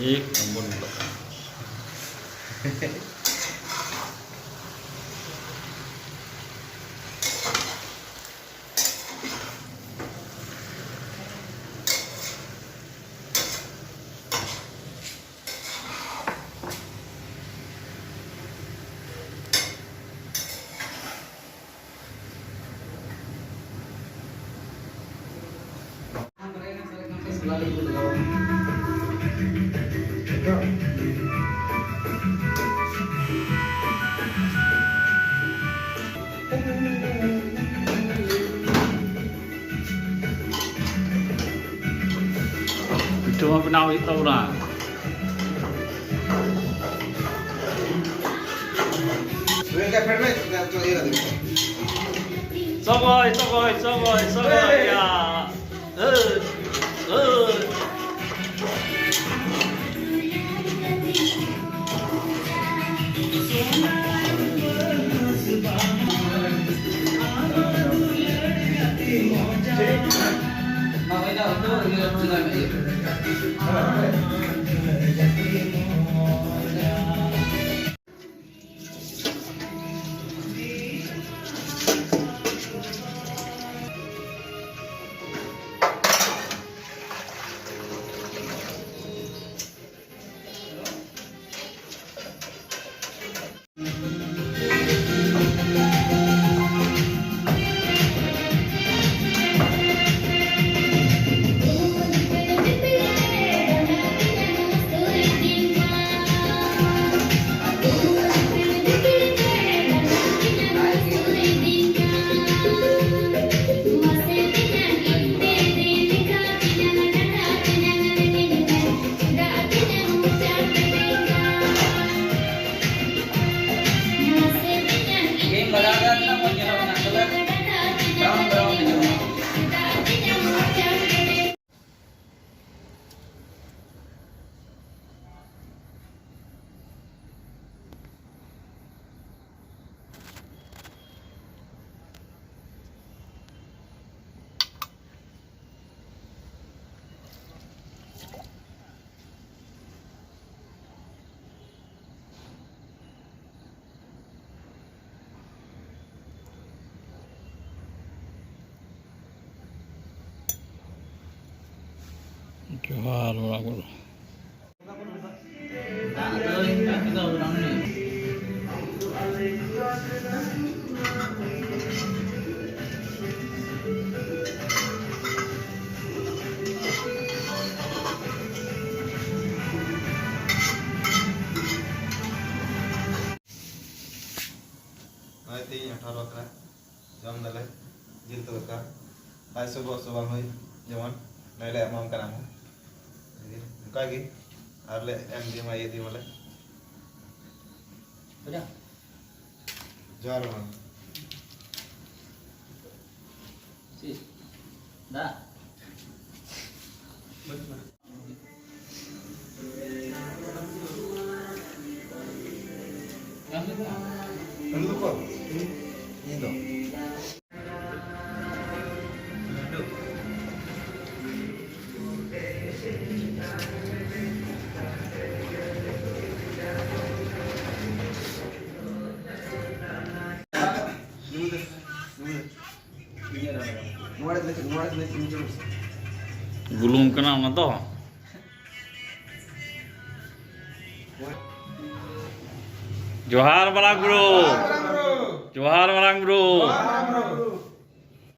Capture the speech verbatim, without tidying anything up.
ᱮᱠ ᱱᱚᱢᱵᱚᱨ ᱧᱮᱞᱚᱜ ᱠᱟᱱᱟ᱾ ᱯᱤᱴᱷᱟᱹ ᱢᱟ ᱵᱮᱱᱟᱣ ᱦᱩᱭᱩᱜ ᱛᱟᱵᱚᱱᱟ᱾ ᱥᱚᱜᱚᱭ, ᱥᱚᱜᱚᱭ, ᱥᱚᱜᱚᱭ, ᱥᱚᱜᱚᱭ, ᱭᱟ᱾ ᱦᱳᱭ, ᱦᱳᱭ᱾ ᱡᱚᱦᱟᱨ ᱵᱟᱲᱟ ᱜᱚᱲᱚ᱾ ᱱᱚᱜᱼᱚᱭ ᱛᱮᱦᱮᱧ ᱟᱴᱷᱟᱨᱚ ᱟᱠᱟᱱᱟ, ᱡᱚᱢ ᱫᱟᱞᱮ ᱡᱤᱞ ᱩᱛᱩ ᱫᱟᱠᱟ᱾ ᱵᱟᱭ ᱥᱚᱵᱚᱜ ᱥᱚᱵᱟᱝ ᱦᱩᱭ ᱡᱮᱢᱚᱱ ᱱᱚᱰᱮ ᱞᱮ ᱮᱢᱟᱢ ᱠᱟᱱᱟ ᱟᱢ ᱦᱚᱸ᱾ ᱚᱱᱠᱟ ᱜᱮ ᱟᱨ ᱞᱮ ᱮᱢ ᱤᱫᱤ ᱢᱟ, ᱤᱭᱟᱹ ᱤᱫᱤ ᱢᱟᱞᱮ᱾ ᱡᱚᱦᱟᱨ ᱢᱟ᱾ ᱪᱮᱫ? ᱫᱟᱜ? ᱵᱩᱞᱩᱝ ᱠᱟᱱᱟ ᱚᱱᱟ ᱫᱚ᱾ ᱡᱚᱦᱟᱨ ᱢᱟᱨᱟᱝ ᱵᱩᱨᱩ᱾ ᱡᱚᱦᱟᱨ ᱢᱟᱨᱟᱝ ᱵᱩᱨᱩ᱾